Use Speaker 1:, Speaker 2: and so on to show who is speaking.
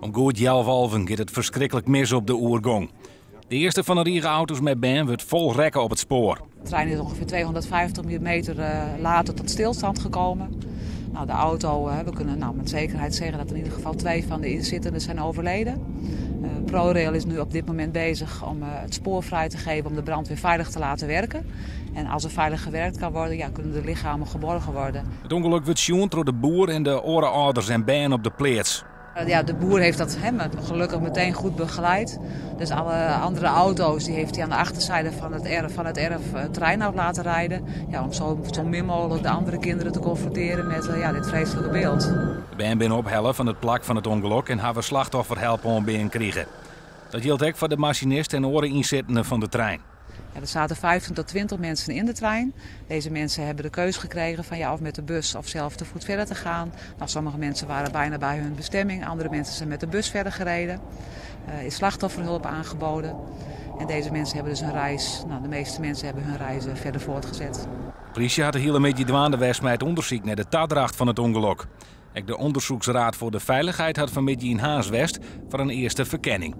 Speaker 1: Om goed healwei alven giet it ferskriklik mis op de oergong. De earste fan de rige auto's mei bern wurdt fol rekke op it spoar.
Speaker 2: De trein is ongeveer 250 meter later tot stilstand gekomen. Nou, de auto, we kunnen nou met zekerheid zeggen dat in ieder geval twee van de inzittenden zijn overleden. ProRail is nu op dit moment bezig om het spoor vrij te geven om de brandweer veilig te laten werken. En als er veilig gewerkt kan worden, ja, kunnen de lichamen geborgen worden.
Speaker 1: It ûngelok wurdt sjoen troch de boer en de oare âlders en bern op de pleats.
Speaker 2: Ja, de boer heeft dat, hè, gelukkig meteen goed begeleid. Dus alle andere auto's die heeft hij aan de achterzijde van het erf trein af laten rijden. Ja, om zo min mogelijk de andere kinderen te confronteren met ja, dit vreselijke beeld.
Speaker 1: De bern binne ophelle fan it plak fan it ûngelok en hawwe slachtofferhelp oanbean krigen. Dat jildt ek foar de masinist en oare ynsittenden fan de trein.
Speaker 2: Ja, er zaten 15 tot 20 mensen in de trein. Deze mensen hebben de keus gekregen van, ja, of met de bus of zelf te voet verder te gaan. Nou, sommige mensen waren bijna bij hun bestemming, andere mensen zijn met de bus verder gereden. Is slachtofferhulp aangeboden. En deze mensen hebben dus hun reis, nou, de meeste mensen hebben hun reizen verder voortgezet.
Speaker 1: De polysje hat de hiele middei dwaande west mei it ûndersyk nei de tadracht fan it ûngelok. Ek de Onderzoeksraad voor de Veiligheid hat fan 'e middei yn Harns west foar in earste ferkenning.